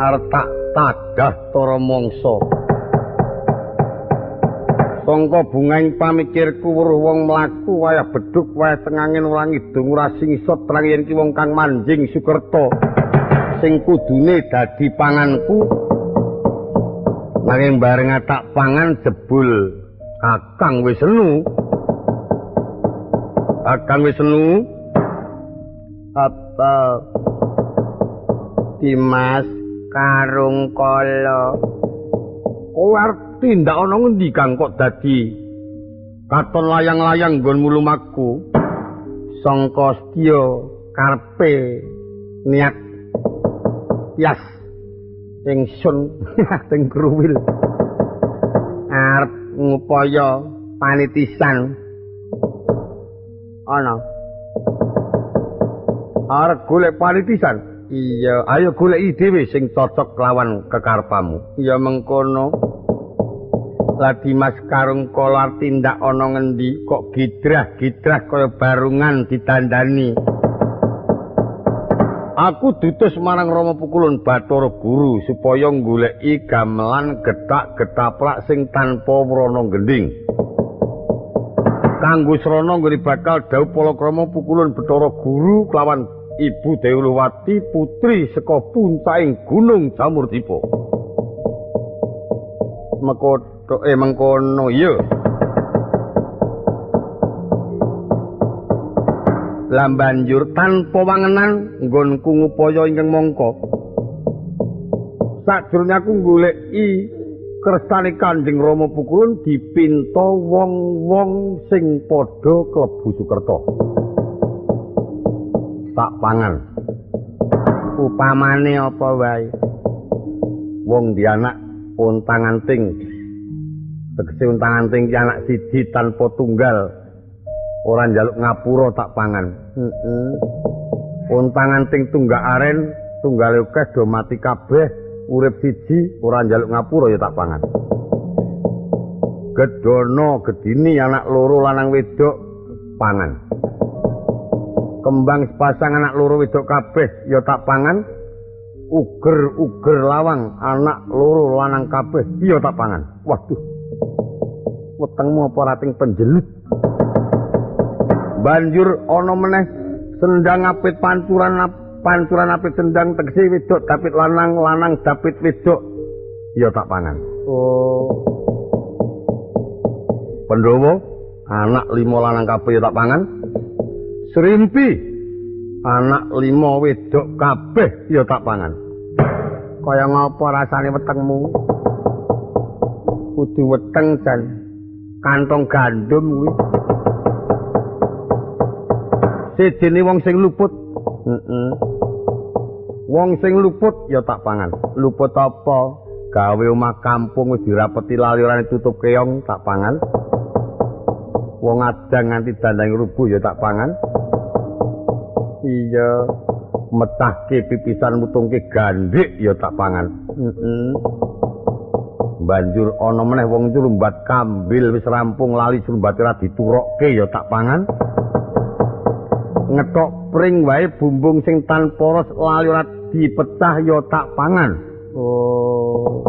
Arep tak tadah tara mangsa. Sangka bungaing pamikirku weruh wong mlaku wayah bedhug wayah tengangin ora ngidung ora singsot terang yen ki wong kang manjing Sukerta sing kudune dadi panganku. Nanging bareng tak pangan jebul Kakang Wisnu. Kakang Wisnu apa Dimas Karungkala? Kowe arep tindak ana ngendi Kang kok dadi katon layang-layang nggonmu lumaku? Sangka setya karepe niat tias ingsun teng Kruwil arep ngupaya panitisan ana. Arep golek panitisan? Iya, ayo goleki dhewe sing cocok lawan kekarepanmu. Ya mengkono. Lah Dimas Karungkala tindak ana ngendi kok gidrah-gidrah kaya barungan ditandani? Aku diutus marang Rama Pukulun Bathara Guru supaya goleki gamelan gethak-getaplak sing tanpa wrana gendhing. Kanggo srana nggone bakal dhawuh palakrama Pukulun Bathara Guru kelawan Ibu Dewi Luwati putri saka puncaking Gunung Jamurdipa. Mekotho mengkono iya. Lah banjur tanpa wangenan nggonku ngupaya ingkang mangka. Sajrone aku goleki kersane Kanjeng Rama Pukulun dipinta wong-wong sing padha klebu Sukerta. Tak pangan. Upamane apa wae? Wong di anak untang-anting. Tegese untang-anting ki anak siji tanpa tunggal. Ora njaluk ngapura tak pangan. Heeh. Untang-anting tunggak aren, tunggale akeh do mati kabeh, urip siji ora njaluk ngapura ya tak pangan. Gedono gedini anak loro lanang wedok pangan. Kembang sepasang anak loro wedok kabeh ya tak pangan. Uger-uger lawang anak loro lanang kabeh ya tak pangan. Waduh. Wetengmu apa rating penjelut. Banjur ana meneh sendang apit pancuran pancuran apit sendang tegese wedok dapit lanang lanang dapit wedok ya tak pangan. Oh. Pandhawa anak 5 lanang kabeh ya tak pangan. Srimpi anak 5 wedok kabeh ya tak pangan. Kaya ngapa rasane wetengmu? Kudu weteng jan kantong gandum kuwi. Sijine wong sing luput. Heeh. Wong sing luput ya tak pangan. Luput apa? Gawe omah kampung wis dirapeti lali ora ditutup keong tak pangan. Wong adang nganti dandang rubuh ya tak pangan. Iya, metahke pipisan mutungke gandhik ya tak pangan. Heeh. Banjur ana meneh wong nyerumbat kambil wis rampung lali serumbate ora diturokke ya tak pangan. Ngetok pring wae bumbung sing tanpa ros lali ora dipecah ya tak pangan. Oh.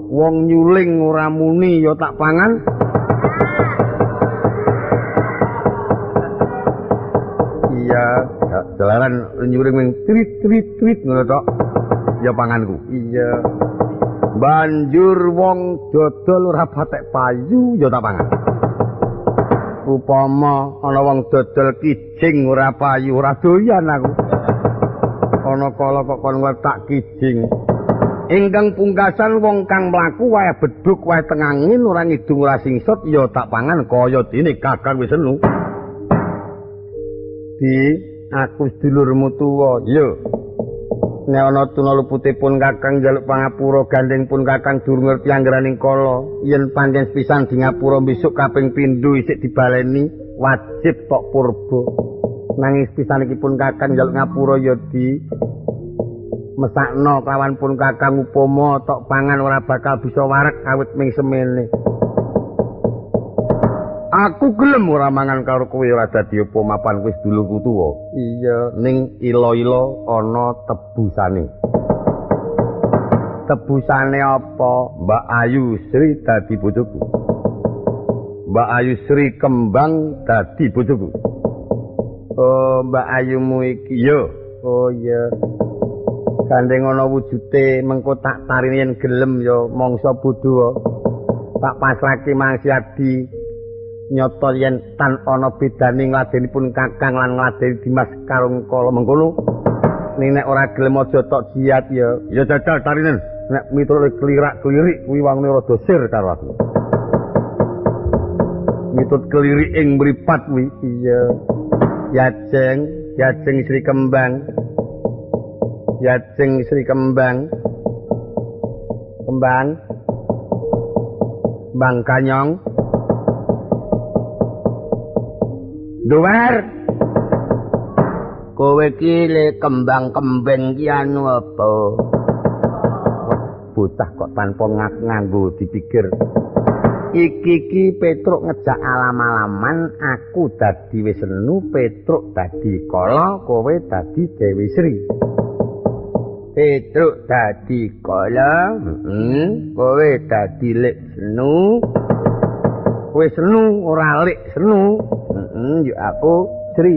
Wong nyuling ora muni ya tak pangan. Iya, jalaran nyuling ming trit trit trit ngono tok ya panganku. Iya. Banjur wong dodol ora patek payu ya tak pangan. Upama ana wong dodol kijing ora payu ora doyan aku. Ana kala kok kon ngletak kijing. Ingkang pungkasan wong kang mlaku wayah bedhug wayah tengangin ora ngidung ora singsot ya tak pangan kaya dene Kakang Wisnu. Di aku sedulurmu tuwa. Iya. Nek ana tuna luputipun Kakang njaluk pangapura gandeng pun Kakang durung ngerti anggeraning kala. Yen pancen sepisan di ngapura besok kaping pindho isik dibaleni wajib tok purba. Nanging sepisan iki pun Kakang njaluk ngapura ya di mesakno kawan pun Kakang upama tok pangan ora bakal bisa wareg awit ming semene. Aku gelem ora mangan karo kowe ora dadi apa mapan kowe sedulurku tuwa. Iya, ning ila-ila ana tebusane. Tebusane apa? Mbak Ayu Sri dadi bojoku. Mbak Ayu Sri Kembang dadi bojoku. Oh, Mbak Ayumu iki yo. Oh iya. Gandeng ana wujude mengko tak tarini yen gelem ya mangsa bodho. Tak pasrahke Mang Siadi. Nyata yen tan ana bedane ngladenipun Kakang lan ngladeni Dimas karo Kala mengkono. Ning nek ora gelem aja tok jiat ya. Ya jajal tarinen. Nek miturut klirak-klirik kuwi wangune rada sir karo aku. Mitut klirik ing mripat kuwi. Iya. Yajeng, Yajeng Sri Kembang. Yajeng Sri Kembang. Kembang. Bang Kanyong. Duwer. Kowe iki le kembang kemben ki anu apa? Bocah kok tanpa nganggo dipikir. Iki ki Petruk ngejak alam-alaman, aku dadi Wisnu, Petruk dadi Kala, kowe dadi Dewi Sri. Petruk dadi Kala, kowe dadi Lek Senu. Kowe Senu ora Lek Senu. Yo aku Sri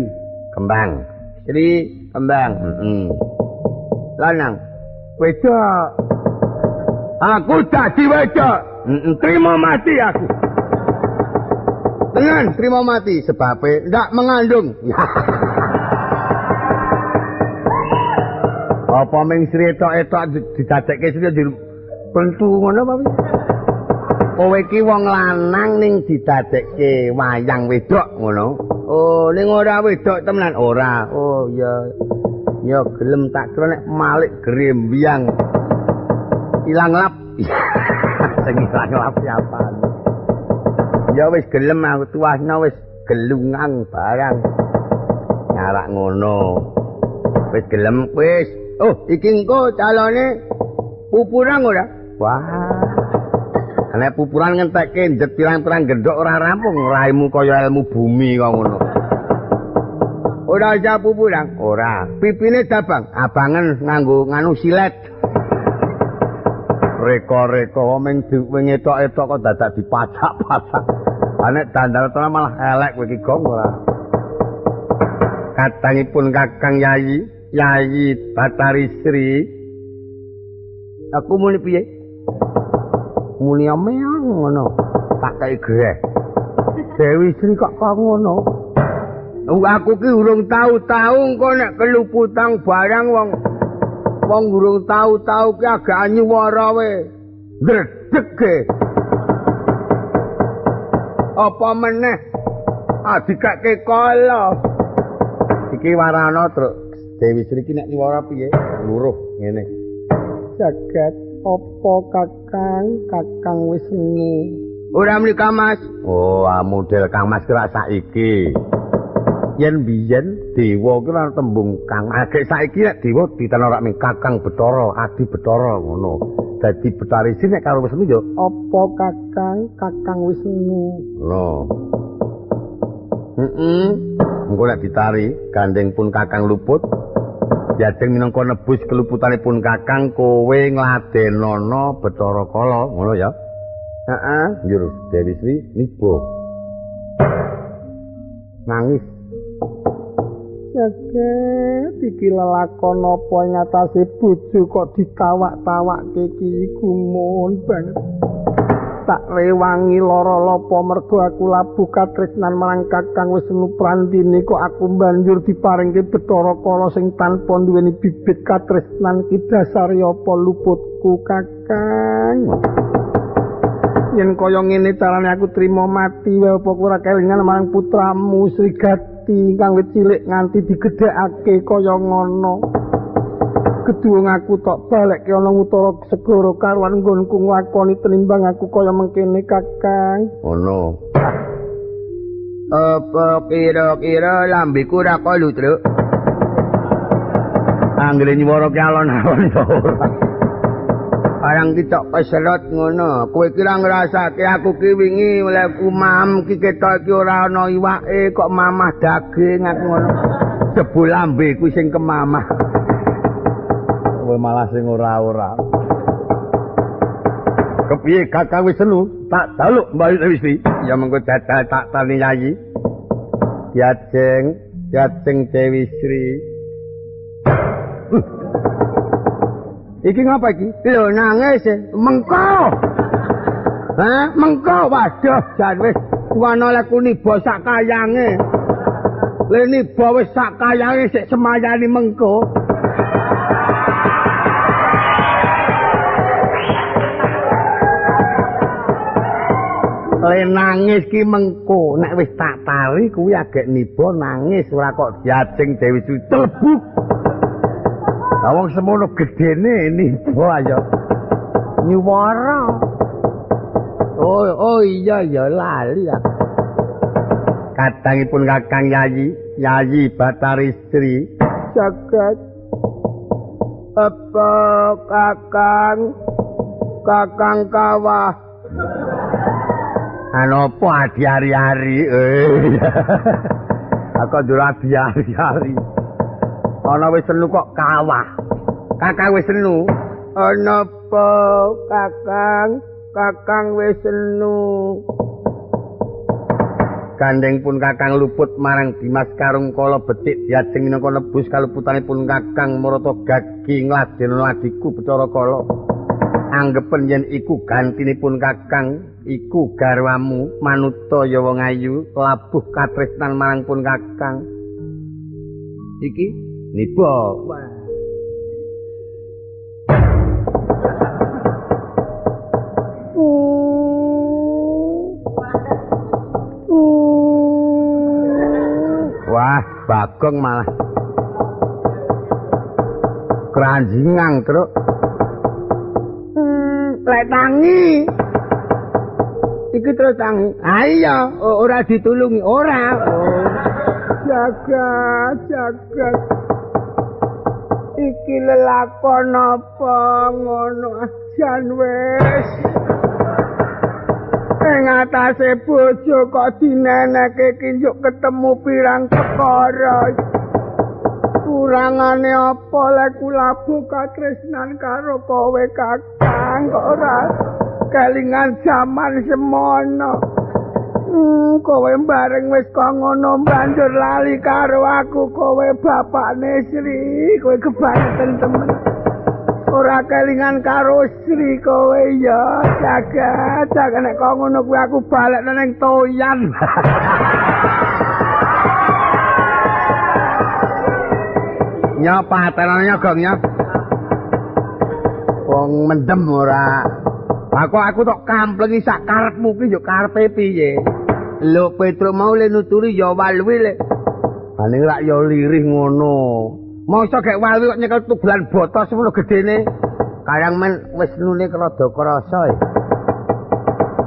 Kembang. Sri Kembang. Lanang wedok. Aku dadi wedok. Terima mati aku. Tenan, terima mati sebabe ndak mengandung. Apa ming Sri etok-etok didadekke Sri pentu ngono apa piye? Kowe iki wong lanang ning didadekke wayang wedok ngono. Oh, ning ora wedok temenan ora. Oh iya. Ya gelem tak kira nek malik grembyang. Ilang lap. Sing ilang lap siapa? Ya wis gelem aku tuasna wis gelungang barang. Nyarak ngono. Wis gelem wis. Oh, iki engko calone pupuran ora? Wah. Nek pupuran ngentekke njet pirang-pirang gendhok ora rampung, raimu kaya ilmu bumi kok ngono. Ora usah pupuran, ora. Pipine dabang, abangen nganggo nganu silet. Reka-reka ming wing etok-etok kok dadak dipacak-pacak. Nek dandal tenan malah elek kowe iki gong ora. Katangipun Kakang Yayi, Yayi Batari Sri. Aku muni piye? Muni meong ngono. Tak kei greh. Dewi Sri kok kok ngono. Aku ki urung tau-tau engko nek keluputan barang wong wong urung tau-tau ki agak nyuwara we. Dredeg. Apa meneh adikake kala. Iki warana, Truk. Dewi Sri ki nek nyuwara piye? Luruh ngene. Jagat apa Kakang? Kakang wis seni. Ora muni Kang Mas. Oh, model Kang Mas ki rak saiki. Yen biyen dewa ki ora tembung Kang. Agek saiki nek dewa ditena rak ming Kakang Bathara, Adi Bathara ngono. Dadi Bathari Sri nek karo Wisnu ya apa Kakang? Kakang Wisnu. Ngono. Heeh. Engko nek ditari gandeng pun Kakang luput. Yajeng minangka nebus keluputanipun Kakang kowe ngladenana Bathara Kala ngono ya. Heeh, njur Dewi Sri niba. Nangis. Jagat iki lelakon apa ngatasé bojo kok ditawak-tawakke iki gumun banget. Tak rewangi lara lapa mergo aku labuh katresnan marang Kakang Wisnu Prandini kok aku banjur diparingke Bathara Kala sing tanpa duweni bibit katresnan ki dasare apa luputku Kakang. Yen kaya ngene carane aku trima mati wae apa ora kelingan marang putramu Sri Gati kang wit cilik nganti digedhekake kaya ngono. Keduwung aku tok balekke ana ngutara segara karuan nggonku nglakoni tenimbang aku kaya mengkene Kakang. Ngono. Apa kira-kira lambeku ora kalu, Truk? Anggere nyuwara ki alon-alon ya ora. Barang ki tok keserot ngono. Kowe ki ora ngrasake aku ki wingi oleh umam ki ketok ki ora ana iwake kok mamah daging aku ngono. Jebul lambeku sing kemamah. Kowe malah sing ora-ora. Kepiye Kakang Wisnu? Tak jaluk Mbak Dewi Sri. Ya mengko jajal tak tani Yayi. Diajeng, diajeng Dewi Sri. Iki ngapa iki? Lho nangis mengko. Hah, mengko waduh jan wis wana leku niba sak kayange. Le niba wis sak kayange sik semayani mengko. Le nangis ki mengko, nek wis tak tari kuwi agek niba nangis ora kok diajeng Dewi Sri telebuk. Lah wong semono gedene niba ayo nyuwara. Oh, oh iya ya lali aku. Kadangipun Kakang Yayi, Yayi Batari Sri. Jagat. Apa Kakang? Kakang kawah. Anopo adi ari-ari? Aku njur adi ari-ari. Ana wis senu kok kawah. Kakang wis senu. Ana apa Kakang? Kakang wis senu. Gandeng pun Kakang luput marang Dimas Karung Kala becik diajeng minangka nebus kaluputanipun Kakang marata gagi ngladenono adhiku Bathara Kala. Anggepen yen iku gantinipun Kakang, iku garwamu manuta ya wong ayu labuh katresnan marang pun Kakang. Iki niba. Wah. Wah, Bagong malah keranjingan, Truk. Lek tangi. Iki terus tangi. Ah iya, ora ditulungi, ora. Oh. Jagat, jagat. Iki lelakon apa ngono jan wis. Ing atase bojo kok dineneke ki njuk ketemu pirang perkara. Kurangane apa lek kulabu katresnan karo kowe Kakang kok ora kelingan jaman semono. Kowe bareng wis kok ngono banjur lali karo aku kowe bapakne Sri, kowe kebangetan temen. Ora kelingan karo Sri kowe ya, jagat, jagat nek kok ngono kuwi aku balik nang toyan. Nyapa patenane Gong ya. Wong mendem ora. Aku tok kamplengi sak karepmu ki yo karepe piye? Lho Petruk mau le nuturi ya walwi le. Paling rak yo lirih ngono. Mosok gek walwi kok nyekel tugulan boto semono gedene. Karang men wis nune rada krasa e.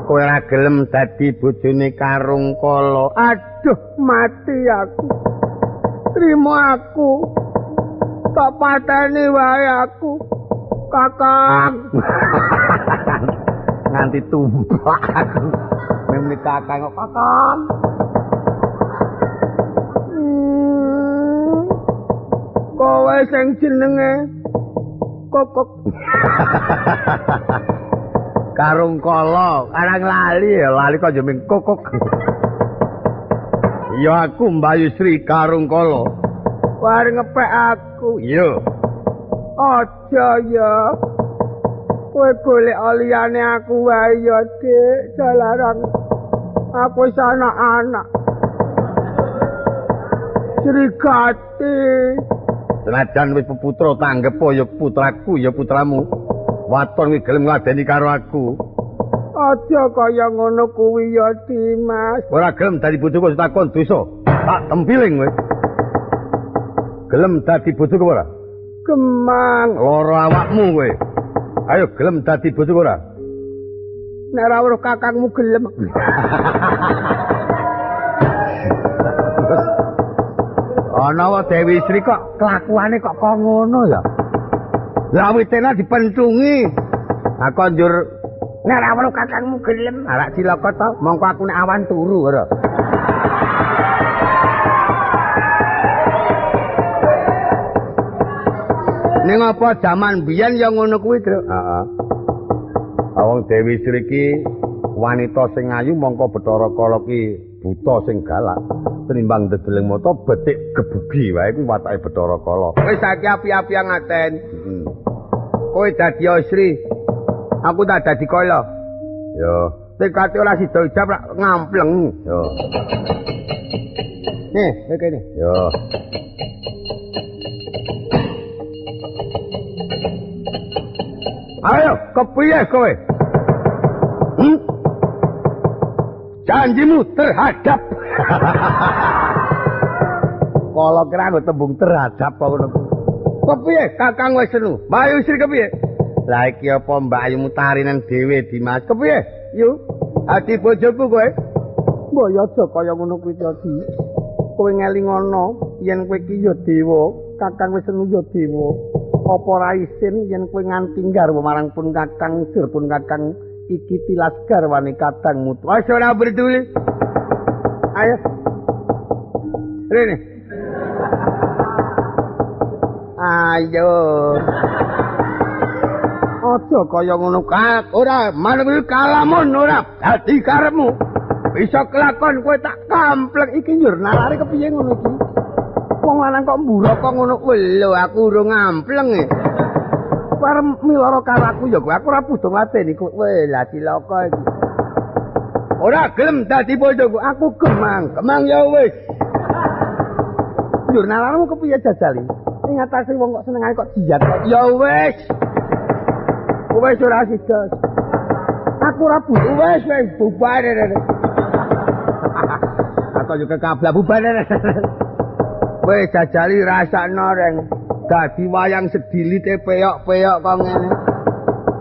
Kowe ora gelem dadi bojone Karung Kala. Aduh mati aku. Trimo aku. Tak pateni wae aku. Kakang. Nganti tumplak aku. Memni kakang kok kakang. Kowe sing jenenge Kokok. Karung Kala, karang lali ya, lali kok jeneng Kokok. Ya aku Mbayu Sri Karung Kala. War ngepek aku. Iya. Aja ya. Kowe golek liyane aku wae ya, Dik. Jalaran aku wis anak-anak. Srigati. Senajan wis peputra tanggep ya putraku ya putramu. Waton kuwi gelem ngladeni karo aku. Aja kaya ngono kuwi ya, Dimas. Ora gelem dadi bojoku takon dosa. Tak tempiling kowe. Gelem dadi bojoku ora? Gemang. Lara awakmu kowe. Ayo gelem dadi bojoku ora? Nek ora weruh kakangmu gelem. Ana wa Dewi Sri kok kelakuane kok kok ngono ya. Lah witena dipentungi. Aku njur nek ora weruh kakangmu gelem, arak cilaka to, mongko aku nek awan turu ora. Ning apa jaman biyen ya ngono kuwi, Truk? Heeh. Wong Dewi Sri iki wanita sing ayu mongko Bathara Kala ki buta sing galak. Tenimbang dedeleng mata becik gebugi wae kuwi watake Bathara Kala. Wis saiki api-api ngaten. Heeh. Kowe dadi Sri. Aku tak dadi Kala. Yo, tekate ora sida ijab rak ngampleng. Yo. Nih, kowe kene. Yo. Ayo, kepiye kowe? Janjimu terhadap. Kala kira nggo tembung terhadap kok ngono. Kepiye Kakang wis senu? Mbak Ayu Sri kepiye? Lah iki apa Mbak Ayu mutari nang dhewe Dimas? Kepiye? Yu, ati bojoku kowe. Mbok ya aja kaya ngono kuwi Di. Kowe ngelingono yen kowe iki ya dewa, Kakang wis senu ya dewa. Apa ora isin yen kowe nganti garwa marang pun Kakang, jur pun Kakang iki tilas garwane kadang mutu. Wis ora peduli. Ayo. Rene. Ayo. Aja kaya ngono kak, ora manut kalamun ora dadi karepmu. Bisa kelakon kowe tak kampleng iki njur nalare kepiye ngono iki? Wong lanang kok mburaka ngono kuwi lho, aku urung ngampleng e. Arep miloro karo aku ya kowe, aku ora butuh ngladeni kowe. Lah cilaka iki. Ora gelem dadi bojoku, aku gemang. Gemang ya wis. Njur nalarmu kepiye jajali? Ing atase wong kok senengane kok jiyat kok. Ya wis. Wis ora sida. Aku ora butuh. Wis wis bubar. Aku juga kekablah bubar. Wis jajali rasakno reng. Dadi wayang sedilite peyok-peyok kok ngene.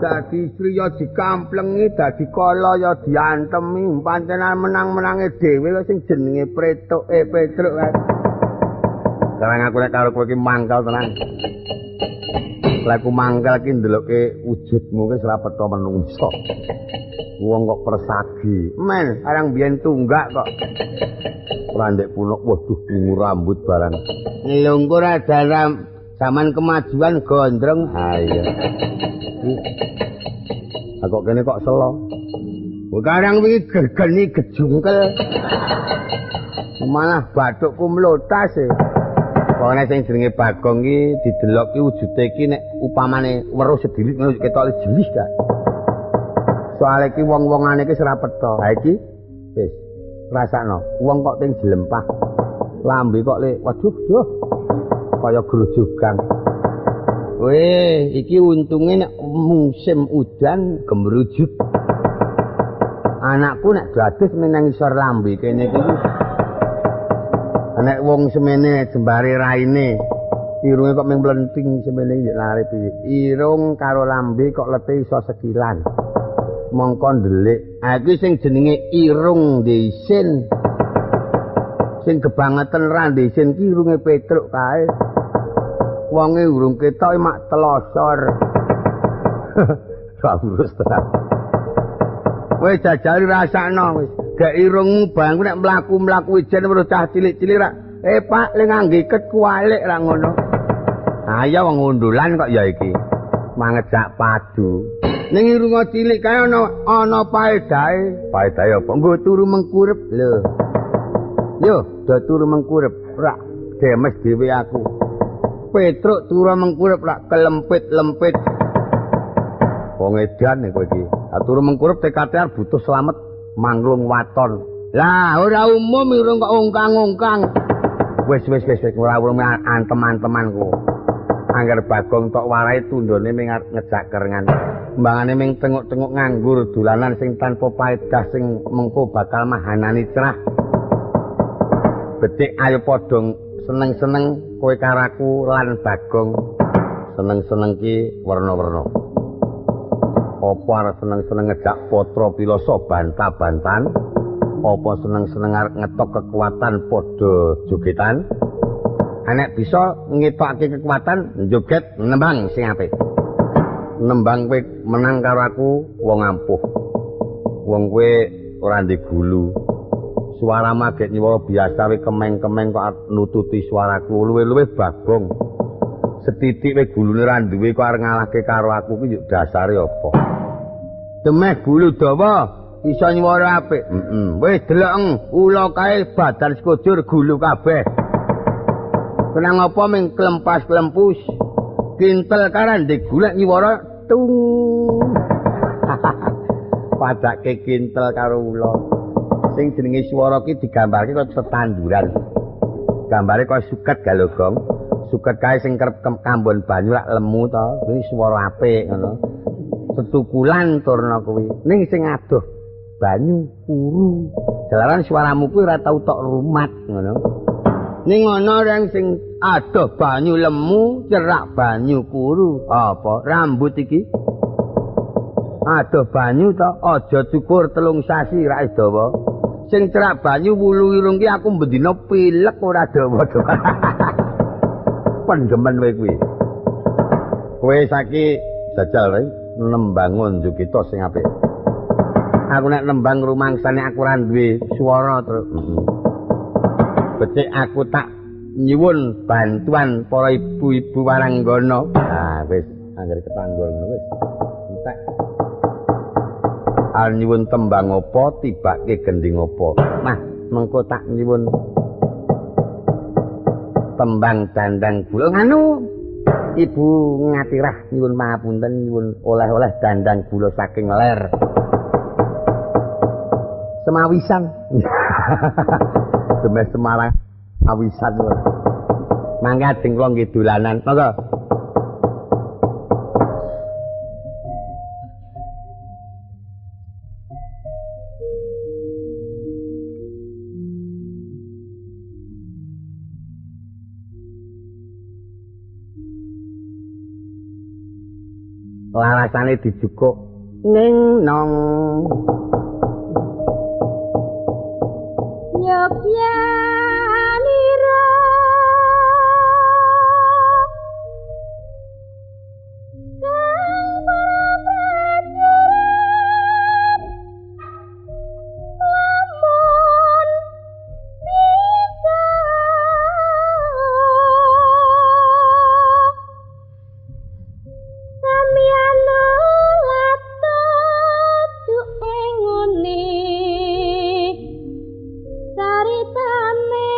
Dadi istri ya dikamplengi, dadi kala ya diantemi, pancenan menang-menange dhewe sing jenenge Pretuk, Petruk kae. Sekarang aku nek karo kowe iki mangkel tenan. Lek aku mangkel iki ndelokke wujudmu ki ora petha menungso. Wong kok persagi. Men, arang biyen tunggak kok. Ora ndek punuk, waduh ungu rambut barang. Lho engko ora dalam zaman kemajuan gondrong. Ha iya. Lah kok kene kok selo. Sekarang wingi gegeni gejungkel. Malah bathukku mlotas e. Pokoke sing jenenge Bagong iki didelok ki wujude iki nek upamane weruh sedilit ngono ketok jelis ta. Soale iki wong-wongane iki ora petha. Ha iki wis rasakno. Wong kok ting jlempah. Lambe kok le waduh duh. Kaya grojogan. Weh, iki untunge nek musim udan gemrujug. Anakku nek dados menang isor lambe kene iki. Nek wong semene jembare raine, irunge kok mung mlenting semene njek lare piye. Irung karo lambe kok lete iso sekilan. Mongko ndelik. Ha iki sing jenenge irung ndisin. Sing kebangetan ra ndisin ki irunge Petruk kae. Wonge urung ketok mak telosor. Ra urus tenan. Wis jajali rasakno wis. Gek irungmu bangku nek mlaku-mlaku ijen weruh cah cilik-cilik ra. Pak le ngangge iket kualik ra ngono. Ha iya wong undulan kok ya iki. Mangejak padu. Ning irung cilik kae ana ana paedahe. Paedahe apa? Nggo turu mengkurep lho. Yo, do turu mengkurep rak demes dhewe aku. Petruk turu mengkurep rak kelempit-lempit. Wong edan kowe iki. Ha turu mengkurep TKT arep butuh slamet manglung waton. Lah ora umum irung kok ongkang-ongkang. Wis wis wis ora urung antem-anteman ku. Angger Bagong tok warai tundone ming ngejak kerengan. Mbangane ming tenguk-tenguk nganggur dolanan sing tanpa paedah sing mengko bakal mahanani cerah. Becik ayo padha seneng-seneng kowe karo aku lan Bagong. Seneng-seneng ki werna-werna. Apa arep seneng-seneng ngejak putra pilasa bantah-bantahan? Apa seneng-seneng arep ngetok kekuatan padha jogetan? Nek bisa ngetokake kekuatan joget nembang sing apik. Nembang kowe menang karo aku wong ampuh. Wong kowe ora ndek gulu. Suara magek nyuwara biasa we kemeng-kemeng kok nututi suaraku luwih-luwih Bagong. Setitik we gulune ra duwe kok arep ngalahke karo aku ki yo dasare apa? Demeh gulu dawa iso nyuwara apik. Heeh. Wis delok ula kae badan sekujur gulu kabeh. Kenang apa ming klempas-klempus. Kintel karan digulek nyuwara tung. Padake kintel karo ula. Sing jenenge swara ki digambarke kaya tetanduran. Gambare kaya suket galogong. Suket kae sing kerep kambon banyu lak lemu to, kuwi swara apik ngono. Tetukulan turna kuwi. Ning sing adoh banyu kuru. Jalaran swaramu kuwi ora tau tok rumat ngono. Ning ana reng sing adoh banyu lemu, cerak banyu kuru. Apa rambut iki? Adoh banyu to, aja cukur 3 sasi ra dawa. Sing cerak banyu wulu irung ki aku bendina pilek ora dawa-dawa. Pendemen kowe kuwi. Kowe saiki jajal wae nembang Njukita sing apik. Aku nek nembang rumangsane aku ora duwe swara terus. Becik aku tak nyuwun bantuan para ibu-ibu waranggana. Ah wis, anggere ketanggul ngono wis. Entek. Arep nyuwun tembang apa tibake gending apa. Mah, mengko tak nyuwun tembang dandang gula nganu. Ibu Ngatirah nyuwun pangapunten nyuwun oleh-oleh dandang gula saking ler. Semawisan. Demeh Semarang awisan. Mangke ajeng kula nggih dolanan. Monggo. Larasane dijukuk ning nong Yogyanira kang para prajurit lamun bisa samyana latujuk ing ngene caritane.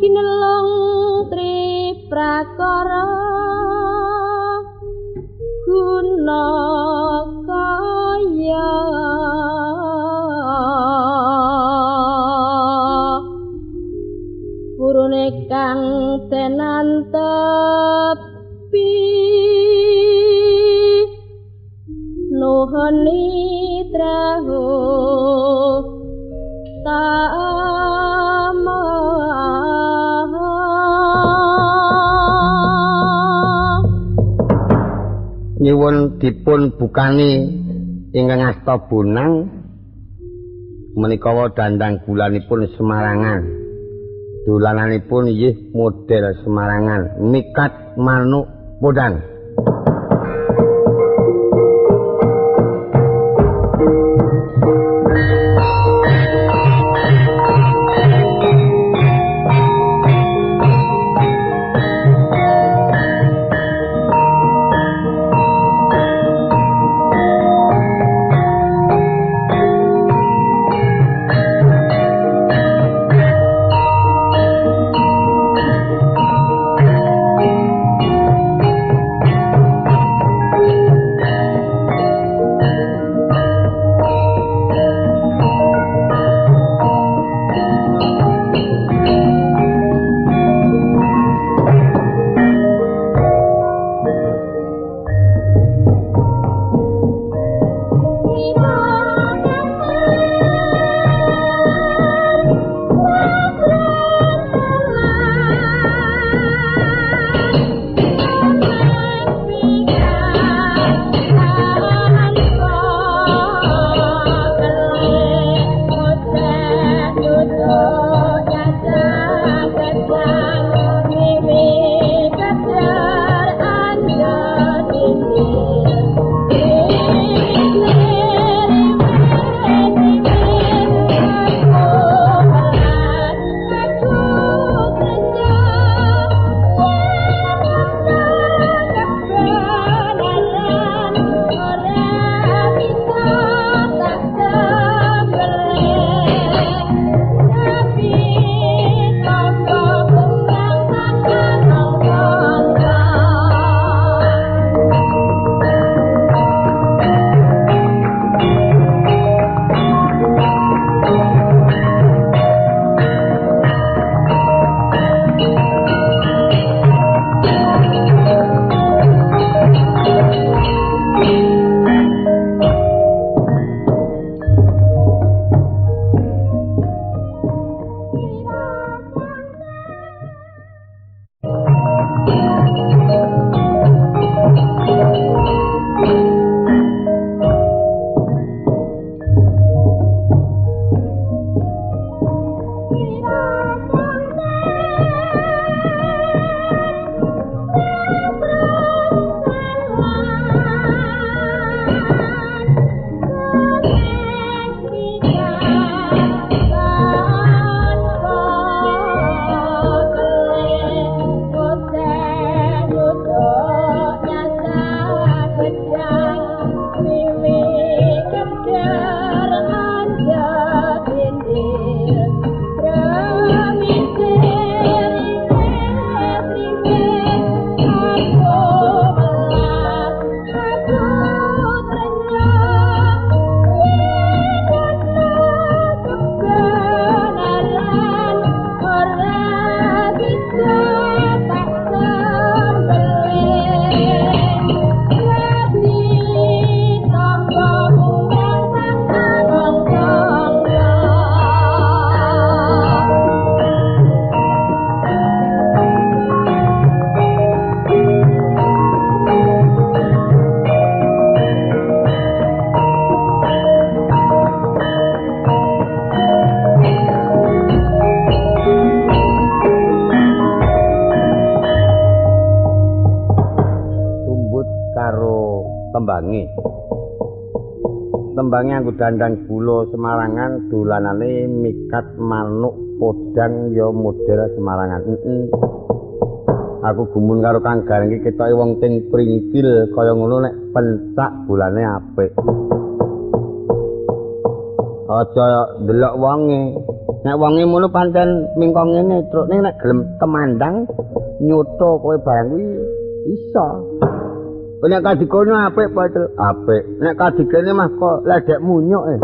Kinelung tri prakara guna kaya purune kang tenantepi nuhoni trahu tama. Nyuwun dipun bukani ingkang asta bonang menika wau dandang gulanipun Semarangan. Dolananipun inggih model Semarangan, mikat manuk podang. tembange. Tembange anggo dandang gula Semarangan, dolanane mikat manuk podang ya model Semarangan. Aku gumun karo Kang Gareng iki ketoke wong ting pringkil kaya ngono nek pencak bolane apik. Aja ndelok wonge. Nek wonge ngono pancen mingko ngene, truk ning nek gelem temandang nyuto kowe barang kuwi iso. Nek kadikono apik apa itu? Apik. Nek kadikene mah kok ledek munyuk e.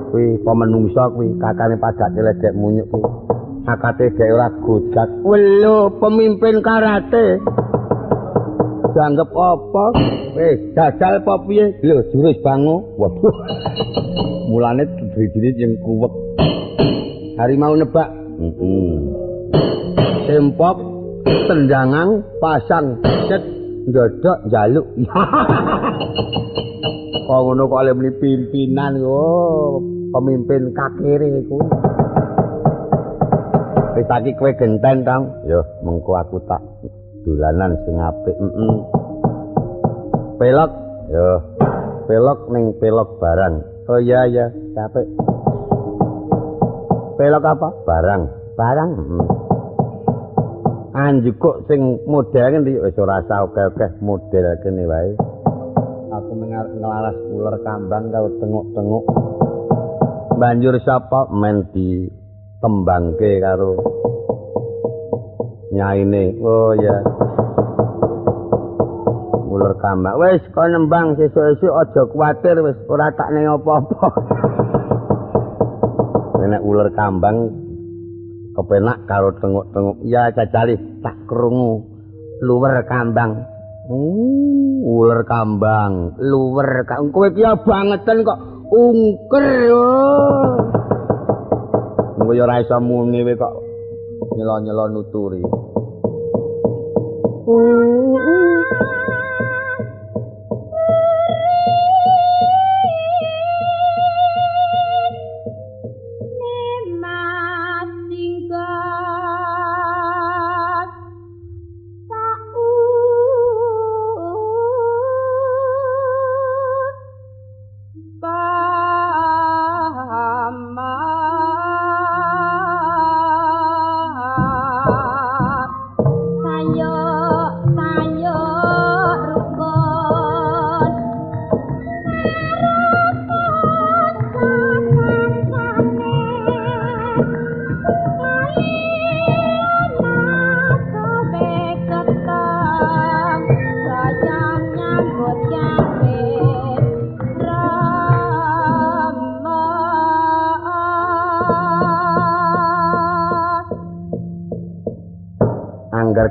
Kuwi apa menungsa kuwi kakane padake ledek munyuk kuwi. Akate dhek ora gojak. Welo pemimpin karate. Dianggep apa? Wis jajal apa piye? Lho jurus bango. Waduh. Mulane drijine yang kuwek. Harimau nebak. Heeh. Sempop tendangan pasang set ndodok njaluk. Kok ngono kok oleh muni pimpinan oh, pemimpin kakere iku. Wis iki kowe genten, Tong. Yo, mengko aku tak dolanan sing apik. Heeh. Pelok, yo. Pelok ning pelok barang. Oh iya iya, capek. Pelok apa? Barang. Barang. Heeh. Anjukuk sing model ngendi wis ora usah akeh-akeh model kene wae. Aku nglaras uler kambang karo tenguk-tenguk. Banjur sapa men ditembangke karo nyaine. Oh ya. Uler kambang. Wis kon nembang sesuk-esuk aja kuwatir wis ora tak ning apa-apa. Nek uler kambang kepenak karo tenguk-tenguk. Ya jajali tak krungu luwer kambang. Uler kambang, luwer kambang. Kowe iki bangeten kok ungker. Oh. Kowe ya ora iso muni kowe kok nyelo-nyelo nuturi.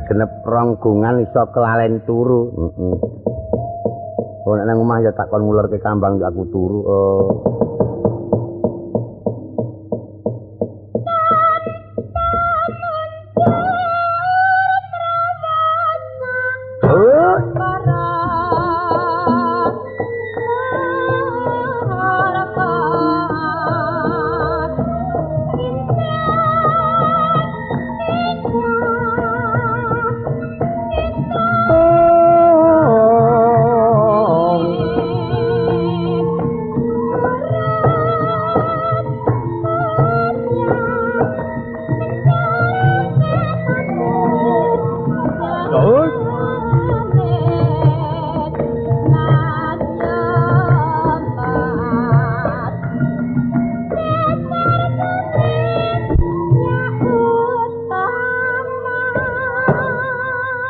Genep rong gongan iso kelalen turu. Heeh. Oh nek nang omah ya tak kon ngulerke kambang ya aku turu. Oh.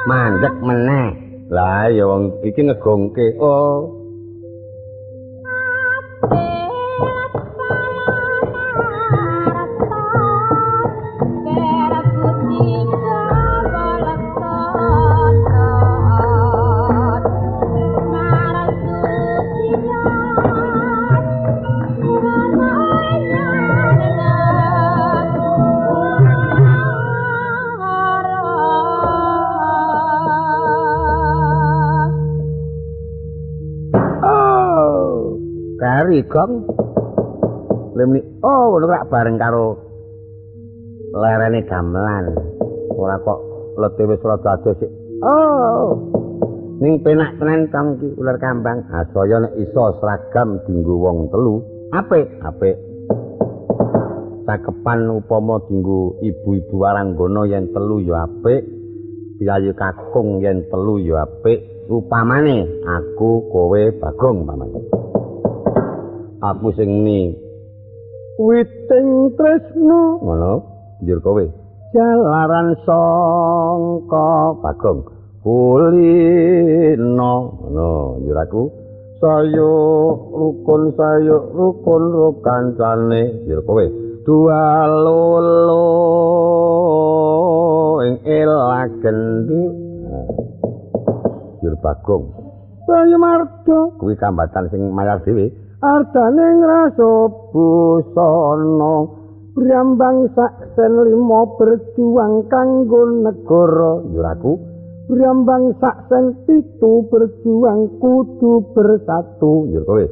Mandek meneh. Lah ya wong iki ngegongke. Oh. Gong. Lemni oh ngono rak bareng karo lerene gamelan. Ora kok lete wis rada adoh sik. Oh. Ning penak tenan tong iki uler kambang. Ah saya nek iso seragam dienggo wong telu, apik, apik. Cakepan upama dienggo ibu-ibu waranggana yen telu ya apik, piyayi kakung yen telu ya apik. Upamane aku kowe Bagong pamane. Aku sing ni witing tresno ngono, njur kowe jalaran sangka Bagong kulino ngono, njur aku sayuk rukun kancane, njur kowe dua lolo ing ela gendhu. Njur Bagong Bayu Mardo kuwi kambatan sing mayar dhewe ardane ngrasa busana brambang saksen lima berjuang kanggo negara. Njur aku brambang saksen pitu berjuang kudu bersatu. Njur kowe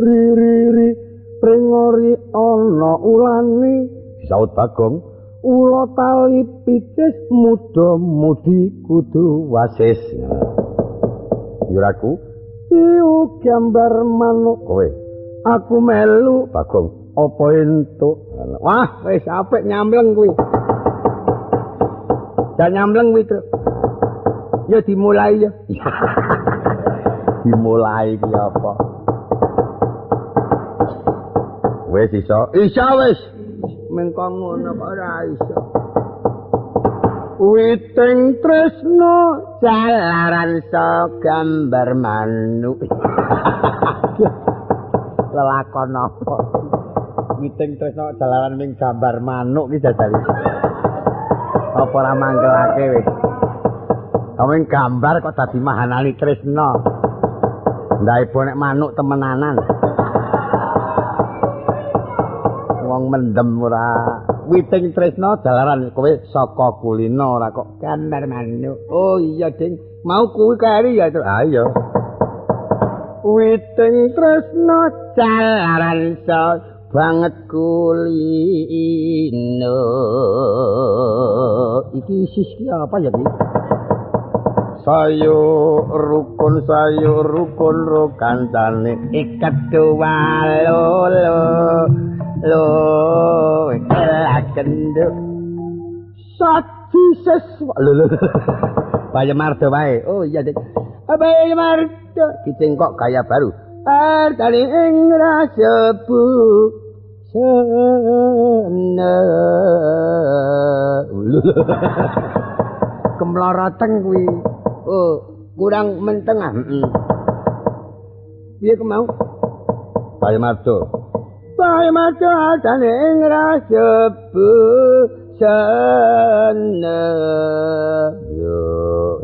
ri ri ri pringori ana ulane. Disaut Bagong ula tali picis muda mudi kudu wasis. Njur aku ciu gambar manuk kowe aku melu. Bagong apa entuk? Wah wis apik nyamleng kuwi. Jan nyamleng kuwi, Truk. Ya dimulai ya. Dimulai ki apa? Wis iso. Iso wis. Mengko ngono kok ora iso. Witing tresno jalaran sa gambar manuk. Lelakon apa? Witing tresno jalaran ming gambar manuk ki jajal. Apa ora mangkelake wis. Kawing gambar kok dadi mahanani tresno. Ndae bonek manuk temenanan. Wong mendem ora. Witing tresno jalaran kowe saka kulino ora kok gambar manuk. Oh iya, Ding. Mau kuwi kari ya, Truk. Ah iya. Witing tresno jalaran sa banget kulino. Iki isis ki apa ya ki? Sayuk rukun kancane iket dua lolo lo kenduk saji seswa lho lho Bayu Mardo wae. Oh iya Dik. Bayu Mardo kicing kok gaya baru. Ardane ing rasa bu sene. Kemloroteng kuwi. Oh, kurang mentengah. Heeh. Piye kemau? Bayu Mardo. Bayu Mardo ardane ing rasa bu sene. Yo,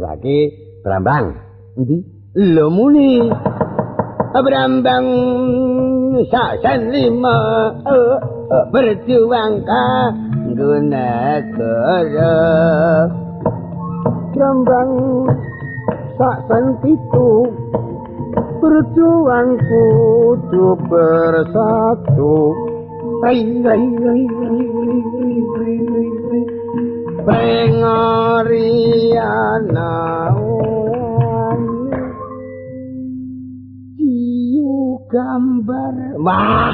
saiki Brambang. Endi? Lho muni. Brambang sasen lima berjuang kanggo negara. Brambang saksen pitu berjuang kudu bersatu. Rai rai rai rai rai rai rai pengoriana ciu gambar. Wah,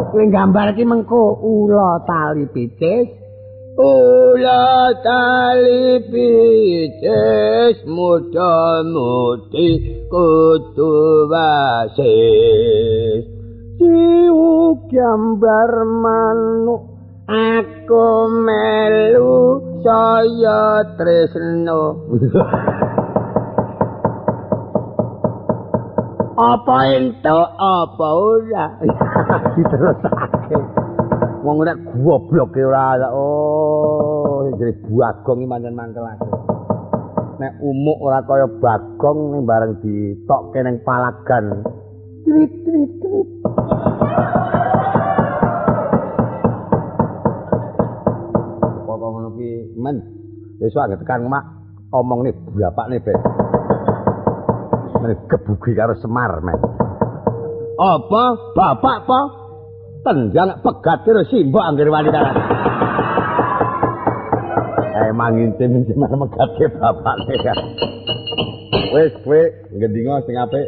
kowe gambar iki mengko ula tali picis. Ula tali picis muda-mudi kudu wasis. Ciu gambar manuk aku melu saya tresno. Apa entuk apa ora? Diterusake. Wong nek goblok ora. Oh, jere Bagong iki pancen mangkelake. Nek umuk ora kaya Bagong ning bareng ditokke ning palagan. Trit trit trit. Kok ngono ki men. Besok anggere tekan omah omongne bapakne ben. Men gebugi karo Semar men. Apa bapak apa? Tendang pegat karo simbok anggere wani kalah. Emang ngincim-ngincim megatke bapakne. Wis kowe gendinga sing apik.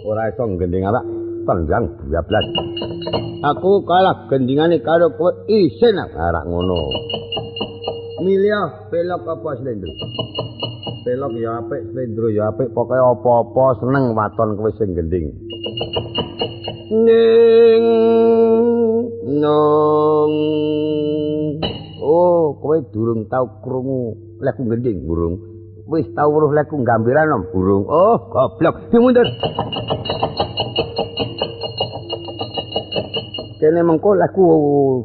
Ora iso gending awak tendang bablas. Aku kalah gendingane karo kowe isin ora ngono. Milih pelok apa slendro? Pelok ya apik, slendro ya apik, pokoke apa-apa seneng waton kowe sing gending. Ning nong. Oh, kowe durung tau krungu leku gending burung. Wis tau weruh leku gambiran om burung. Oh, goblok. Dimundur. Kene mengko leku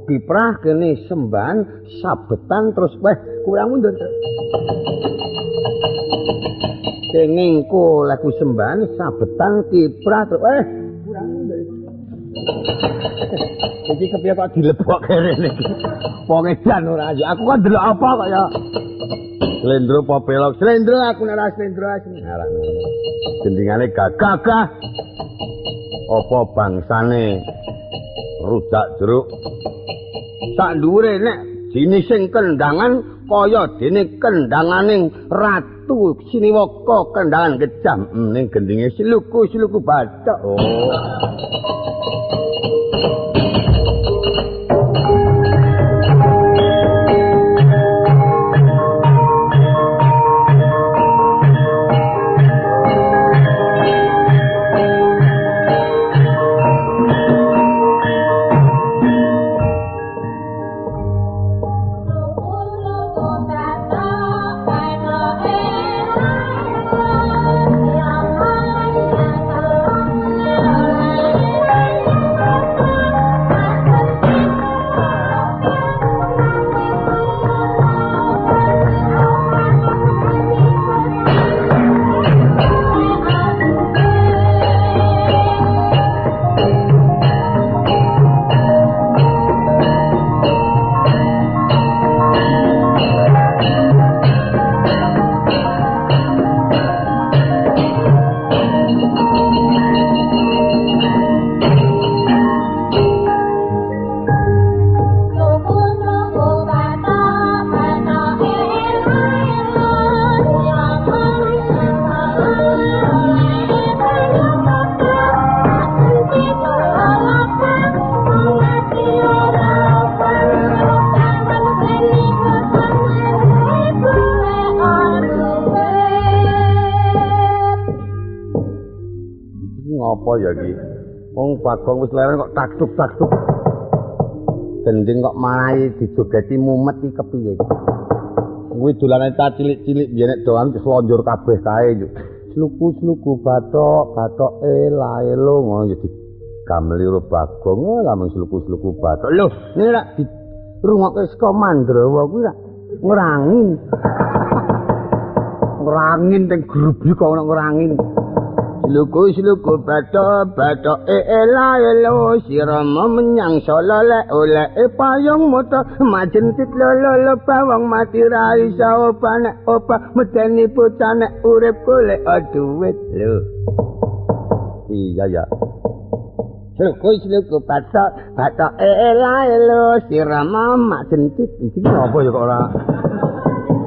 kiprah, kene sembahan sabetan terus weh kurang mundur. Kene engko leku sembahan sabetan kiprah terus weh kurang mundur. Iki kepiye kok dilebokke rene iki? Wong edan ora ayo. Aku kan delok apa kok ya. Slendro apa pelok? Slendro aku nek ora slendro asli. Ora ngono. Gendingane gagah. Apa bangsane rujak jeruk? Sak dhuwure nek jinising kendangan kaya dene kendanganing Ratu Siniwaka kendangan kejam. Ning gendinge sluku-sluku bathok. Oh. Apa ya iki? Wong Bagong wis leren kok taktuk-taktuk. Gending kok marai dijogeti mumet iki kepiye iki? Kuwi dolane cah cilik-cilik biyen nek dolan slonjur kabeh kae yo. Sluku-sluku bathok, bathok ela-elo ngono ya digameli karo Bagong lamung sluku-sluku bathok. Lho, nek rak dirungokke saka Mandrawa kuwi rak ngrangin. Ngrangin teng grubi kok ono ngrangin. Sluku-sluku bathok, bathok ela-elo sirama menyang Solo lek oleh payung moto majentit lolo bawang mati ra iso obah nek obah medeni bocah nek urip golek duit lho. Iya ya. Sluku-sluku bathok, bathok ela-elo sirama majentit iki apa ya kok ora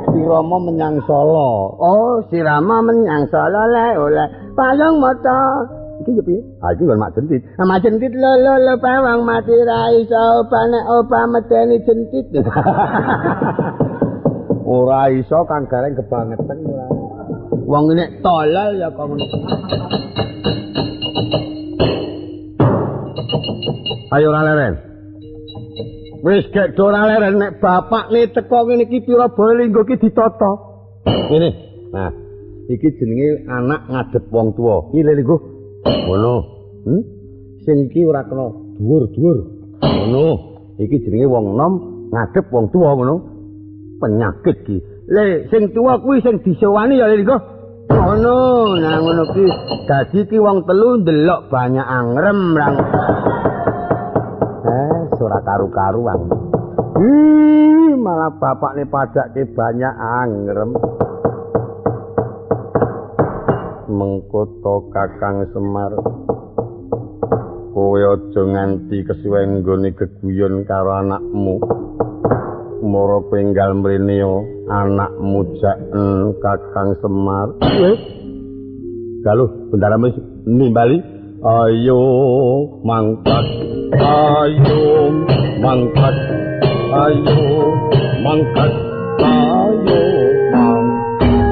Sirama menyang Solo. Oh, sirama menyang Solo lek oleh payung mata. Iki yo piye? Ah iki mak jentit. Mak jentit lho lho lho bawang mati ra iso obah nek obah medeni jentit. Ora iso Kang Gareng kebangeten ora. Wong nek tolol ya kok ngono. Ayo ora leren. Wis gek ora leren nek bapakne teko ngene iki pira bae linggo iki ditata. Ngene. Nah, iki jenenge anak ngadep wong tuwa. Iki lho linggo. Ngono. Sing iki ora kena dhuwur-dhuwur. Ngono. Iki jenenge wong nom ngadep wong tuwa ngono. Penyakit iki. Le sing tuwa kuwi sing disowani ya linggo. Ngono. Nah ngono ki dadi ki wong telu ndelok banyak angrem rang. Ora karu-karuan. Malah bapakne padake banyak angrem. Mengko to Kakang Semar. Kowe aja nganti kesuwen nggone geguyon karo anakmu. Mara kowe enggal mrene yo. Anakmu jaken Kakang Semar. Galuh bendara wis nimbali. Ayo mangkat, ayo mangkat, ayo mangkat, ayo mangkat.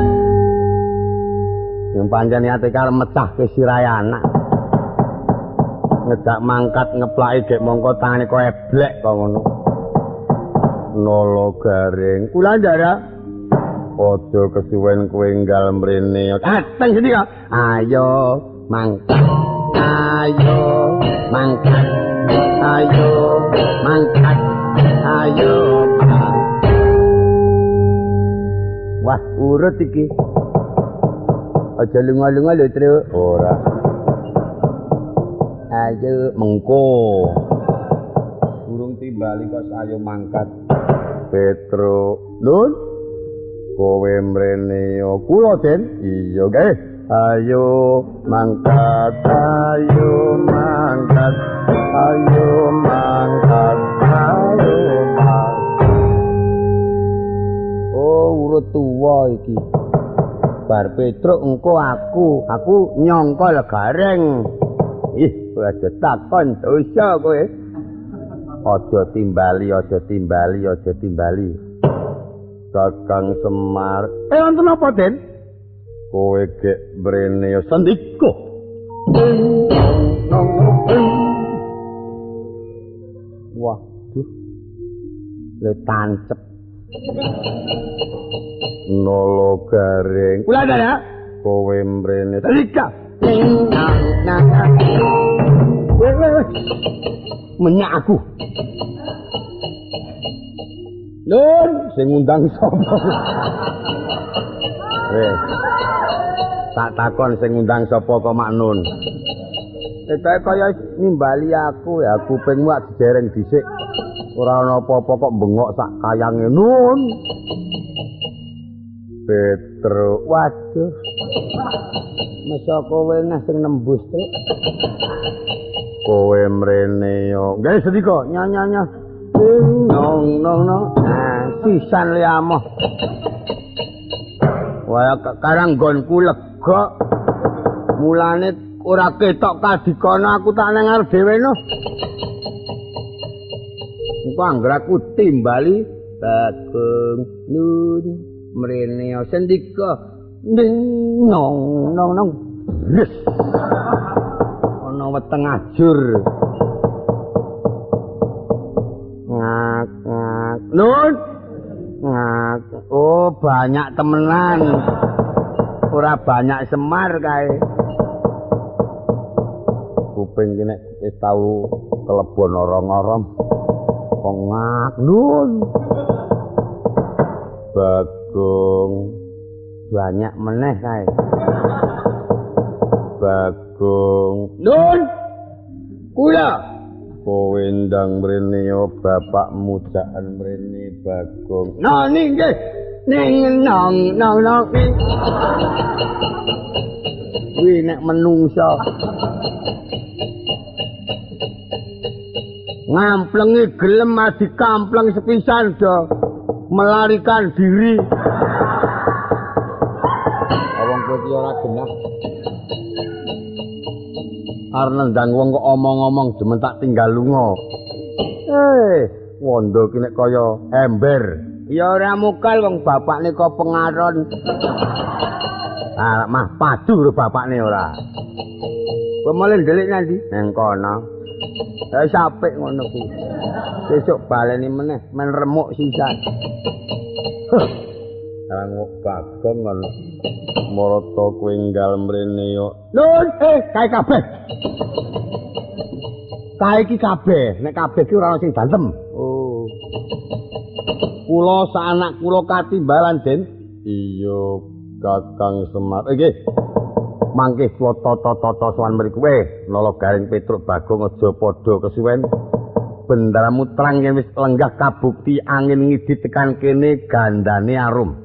Yang pancen niate karep mecahke sirahe anak. Ngejak mangkat ngeplaki gek mongko tangane kok eblek kok ngono. Nolo garing. Kula ndara. Aja kesuwen kowe enggal mrene. Ateng sendika. Ayo mangkat. Ayo mangkat. Ayo mangkat. Ayo. Wah, urut iki. Aja lunga-lunga lho, Truk. Ora. Ayo mengko. Durung timbali kok ayo mangkat. Petro, Nun. Kowe mrene yo kula, Den. Iya, nggih. Ayo mangkat, ayo mangkat. Ayo mangkat, ayo mangkat. Oh, urut tuwa iki. Bar Petruk engko aku nyongkol gareng. Ih, aja takon dosa kowe. Aja timbali, aja timbali, aja timbali. Kakang Semar. Wonten apa, Den? Kowe gek mrene ya sendika. Waduh. Le tancep. Nolo garing. Kula ya. Kowe mrene. Sendika. Menyak aku. Nun, sing ngundang sapa? Wes. Tak takon sing ngundang sapa kok Mak Nun. Kaya kaya nimbali aku ya, kupingmu ak dijereng dhisik. Ora ana apa-apa kok bengok sak kayange Nun. Petro, waduh. Masa kowe nah sing nembus, Truk. Kowe mrene yo. Nggih sendika, nya-nya-nya. Nong nong nong. Nah, sisan le amoh. Wah, karang nggonku lega. Mulane ora ketok kadikana aku tak nang arep dhewe no. Engko angger aku timbali Bagong Nun mrene sendika. Ning nong nong nong. Yes. Ana weteng ajur. Ngak ngak. Nun. Ngak. Oh, banyak temenan. Ora banyak Semar kae. Kuping ki nek wis tau kelebon orong-orong. Kok ngak Nun. Bagong banyak meneh kae. Bagong Nun. Kula kowe ndang mrene yo bapakmu jakan mrene Bagong. Nani nggih. Ning nong nong nong. Kuwi nek menungso. Ngamplengi gelem adi kampleng sepisan do melarikan diri. Wong kowe iki ora genah. Arep nendang wong kok omong-omong demen tak tinggal lunga. Wondo ki nek kaya ember. Ya ora mukal wong bapakne kok pengaron. Ah, mah padu karo bapakne ora. Kowe mulih ndelik nanti nang kono. Ya apik ngono kuwi. Sesuk baleni meneh men remuk sisan. Karang Bagong ngono. Marata kowe enggal mrene yo. Nun, kae kabeh. Kae iki kabeh, nek kabeh iki ora ana sing bantem. Oh. Kula sak anak kula katimbalan, Den. Iya, Kakang Semar. Nggih. Mangke kula tata-tata sowan mriku. Nala Garing Petruk Bagong aja padha kesuwen. Bendaramu trang yen wis lenggah kabukti angin ngidi tekan kene gandane arum.